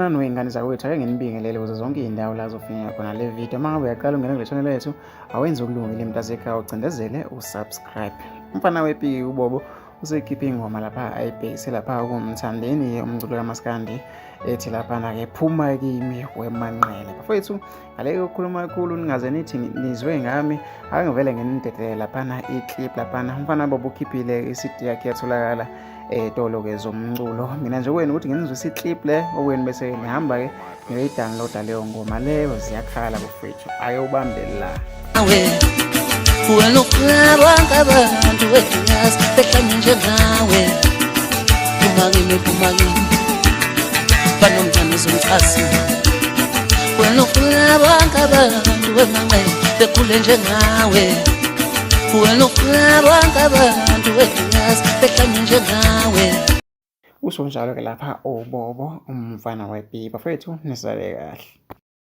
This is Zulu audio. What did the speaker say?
Nani zakwethu, ake nginibingelele kuzo zonke iy'ndawo la zofinyelela khona le video. Uma ngabe uyaqala ungena kule channel yethu, awenze okulungile mntasekhaya, ucindezele usubscribe. Umfana wepiki uBobo usekhiphe ingoma lapha ayibhekise lapha kuMthandeni, umculo kaMaskandi, ethi laphana-ke phuma kimi wemanqele. Bafowethu, aleke ukukhuluma kakhulu, ningaze nithi nizwe ngami, ake ngivele nginidedele laphana i-clip laphana. Umfana Bobo ukhiphile i-CD yakhe, yatholakala etolo-ke zomculo. Mina nje kwenu ukuthi nginizwise i-clip le okwenu, bese nihamba-ke niyoyidownloada leyo ngoma leyo. Ziyakhala bafowethu, ake ubambe la. Wena ufuna bonke abantu weyazi behlanye njengawe. Phuma kimi, phuma kimi, banomntwana uzomchasa. Wena ufuna bonke abantu wemanqele bekhule njengawe. Wena ufuna bonke abantu weyazi behlanye njengawe. Usho njalo-ke lapha uBobo, umfana wepipa. Bafowethu, nisale kahle.